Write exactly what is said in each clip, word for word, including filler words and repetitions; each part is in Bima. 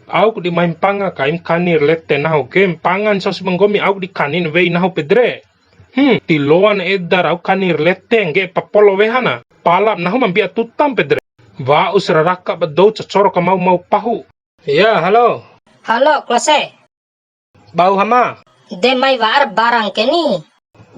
Au ku di mai mpanga kaim kani ra lete nahu ke, mpangan sos ba nggomi au ku di kanin wei nahu pede re. Hmm, tiloan eda rau kani ra lete ngge'e papolo wehana. Palap nahu ma mbia tutam pede re. Wa'us ra raka ba dou cocoro ka mau mau pahu. Ya, halo. Halo, Klose. Bau hama. De mai wa'ar barang ke ni.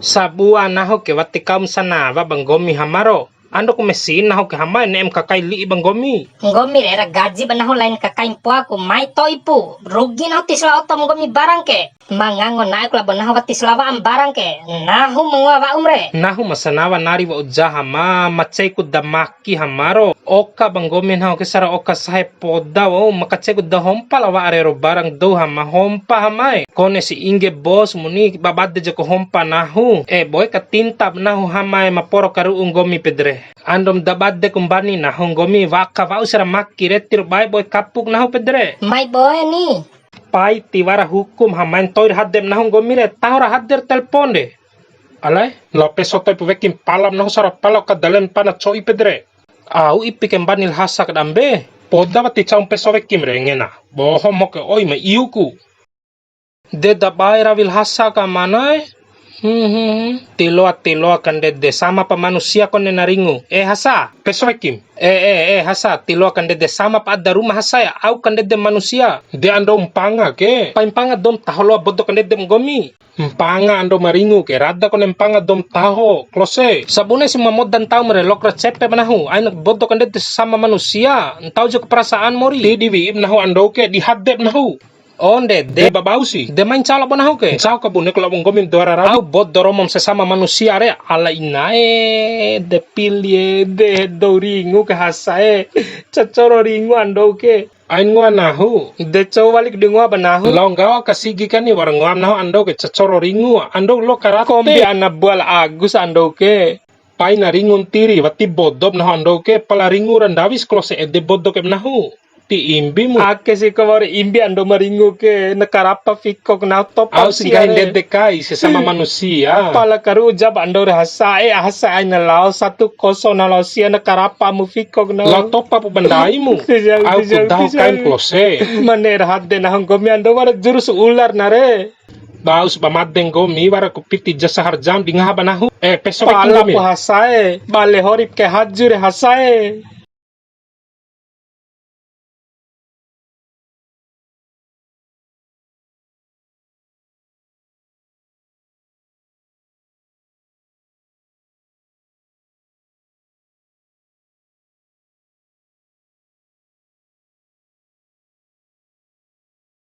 Sabua nahu ke wati kaum sanawa ba nggomi hamaro. Ando ku mesin nahu ke hama ne'em kakai li'i ba nggomi. Nggomi re ra gaji ba nahu lain kakai mpoa ku mai to'i pu. Rugi nahu tisla otom nggomi barang ke. Ma ngango na'e ku labo nahu wati sla wa'am barang ke. Nahu ma ngoa wa'um re. Nahu ma sanawa nari wa'u jaha ma, ma cei ku da maki hamaro. Oka ba nggomi nahu ke sara oka sahe poda wa'u, ma kacei ku da hompa la wa'a rero barang dou hama hompa hamae. Kone si ingge bos muni ba bade jako hompa nahu. E boe ka tinta ba nahu hamae ma poro karu'u nggomi pede re. Andom da bade ku mbani nahu nggomi waka wa'u sara maki re tiru bae boe kapuk nahu pede re. Mai boe ni. Pai tiwara hukum hamae ntoi ra hadem nahu nggomi re, taho ra hader telpon de. Alae, lao peso to'i pu wekim palam nahu sara pala ka dalen pana co'i pede re. Au ipi ke mbani la hasa ka dambe. Poda wati caum peso wekim re ngena. Boho moke oi ma iuku. De da bae rawi la hasa ka manae. Hmm, hmm, hmm. Tiloa, tiloa kandede sama pa manusia kone na ringu. Eh, hasa, peso wekim. Eh, eh, eh, hasa, tiloa kandede sama pa ada ruma hasa ya, au kandede manusia. De ando mpanga ke, pai mpanga dom taho loa bodo kandede nggomi. Mpanga ando maringu ke, rada kone mpanga dom taho, Klose. Sabune si mamoda ntau mare lok ra cepe ba nahu, aina bodo kandede sama manusia, ntau ja ku perasaan mori. Ti di wi'im nahu ando ke, di hadep nahu. Onde, de babau si. De mai ncao labo nahu ke. Ncao kabune ku labo nggomi ma dua ra rau. Au bodo romom sesama manusia re. Ala inae, de pilie, de dou ringu ke hasae. Cacoro ringu andou ke. Ain ngoa nahu. De cou walik di ngoa ba nahu. Lao nggawa kasigi kani wara ngoam nahu andou ke cacoro ringu. Andou lo karate. Kombi ana bual Agus andou ke. Pai na ringu ntiri, wati bodop nahu andou ke, pala ringu ra ndawis Klose ede bodo ke ba nahu. Ti imbimu. Ake si ko wa'ur imbi ando ma ringu ke, na karapa fikok nahu topa. Au si nggahi ndede kai, sesama manusia. Pala karu'u jab ando re hasa e, hasa aina lao satu kosong na lao sia na karapa mu fikok nahu. Lao topa pu ba ndaimu. Au ku dahu kaim Klose. Mane ra hade nahu nggomi ando wara jurus ular na re. Bau si ba made nggomi wara ku piti jasa harjam di ngaha ba nahu. Eh, peso weki nggomi. Pala pu hasa e, bale horip ke haju re hasa e.